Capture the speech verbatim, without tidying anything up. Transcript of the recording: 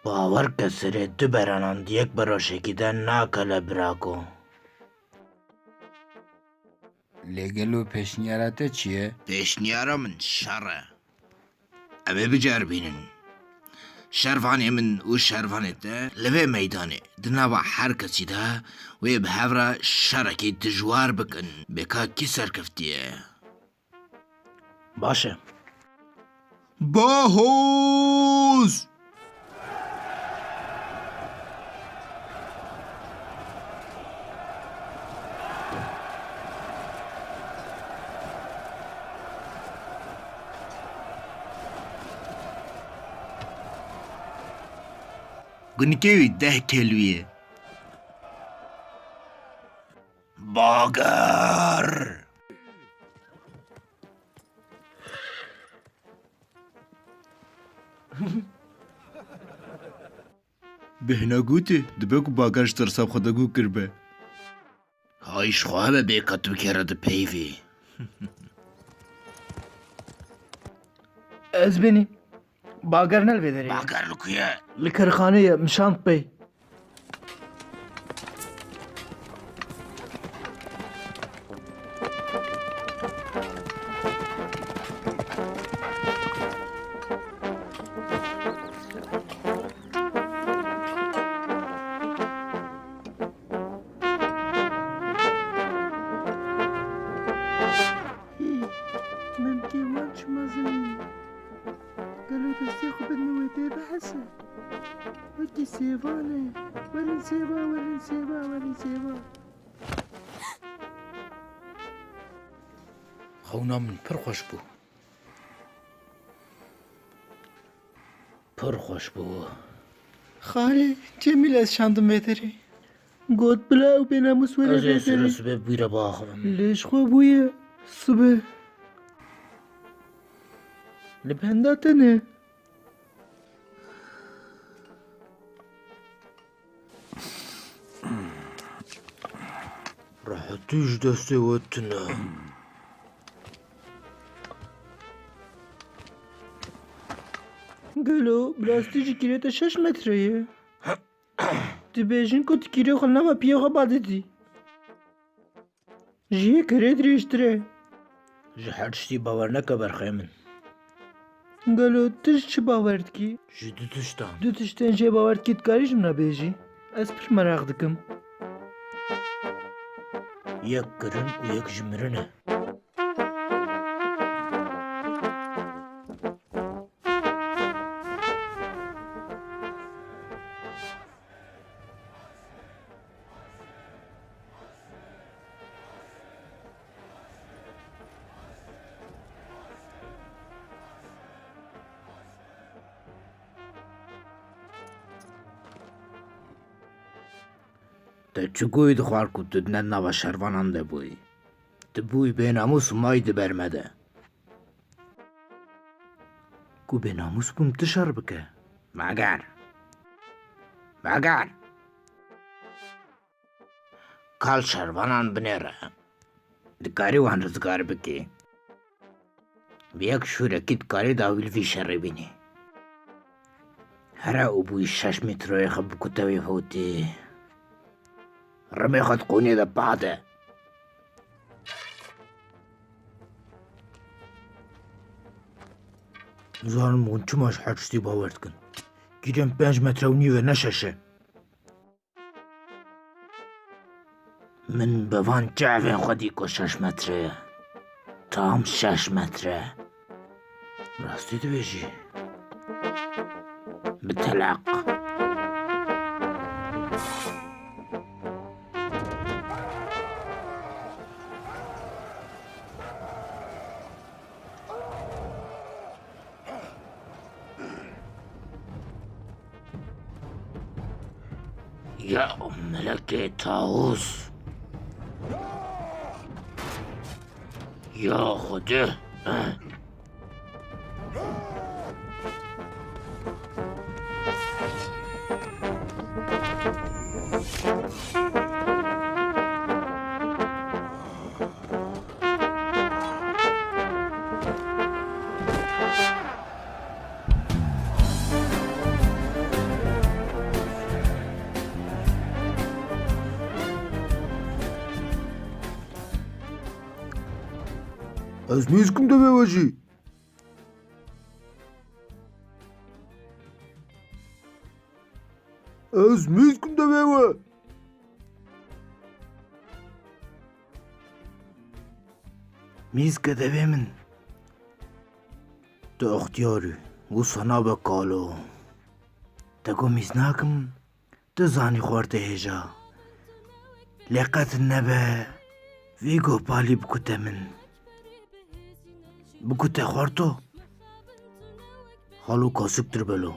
Bawer ke serê du beranan di yek beroşekî de nakele birako. Lê gelo pêşniyara te çi ye? Pêşniyara min şer e. Em ê biceribînin. Şervanê min û şervanê te li vê meydanê di nava her kesî de wê bi hev re şerekî dijwar bikin. Bê ka kî serkeftî ye? Baş e. Bahoz! Gunikê wî deh kelû ye. Bager! Bêhna gotê, dibe ku Bager ji tirsa xwe de gû kiribe. Hay ji xwe hebe bê ka tu bikere di peyvê. Ez bênî. Bager ne li vê derê ye. Bager li ku ye? Li kerxanê ye, min şand pey. Hî, memkê wan çima zewî? Gelo destê xwe bidin wê pê bihese? Wekî sêvan e. Werin sêva, werin sêva, werin sêva. Xewna min pir xweş bû. Pir xweş bû. Xalê, Cemîl ez şandim vê derê. Got bila ew bênamûs were vê derê. Ez ê sibê bûyre biaxivim. Lê ji xwe bûye sibe. Li benda te ne. Rehetî ji destê we tune. Gelo, bi rastî jî kîrê te şeş metre ye? Dibêjin ku tu kîrê xwe li nava piyê xwe badidî. Ji yê kerê dirêjtir e. Ji her tiştî bawer neke berxê min. Gelo tu ji çi bawer dikî? Ji du tiştan. Du tiştên jê bawer dikî dikarî ji min re bêjî? Ez pir meraq dikim. Yek kirin û yek ji mirin e. Te çi goyî dixwar ku tu di nava şervanan de bûyî? Tu bûyî bênamûs û mayî di ber me de. Ku bênamûs bûm, tu şer bike. Bager! Bager! Kal şervanan binêre. Dikarî wan rizgar bikî. Bi yek şûrekî dikarî dawî li vî şerê bînî. Here û bûyî şeş metroyê xwe bikute wê fewtî. Rimê xwe di qûnê de pade. Nizanim hûn çima ji her tiştî bawer dikin. Kîrên pênc metre û nîv e, ne şeş e. Min bi van çavên xwe dî ku şeş metre ye. Tam şeş metre. Rastî dibêjî. Bi teleq. Ya melekê Tawus. Ya Xwedê. Ez mîzkim devê we jî. Ez mîzkim devê we. Mîzke devê min. Tu extiyar î. Wisa nabe kalo. Te got mîz nakim. Tu zanî xwarte hêja. Lê qet nebe vî gopalî bikute min. Bikute xwarto. Xalo kasik tir belo.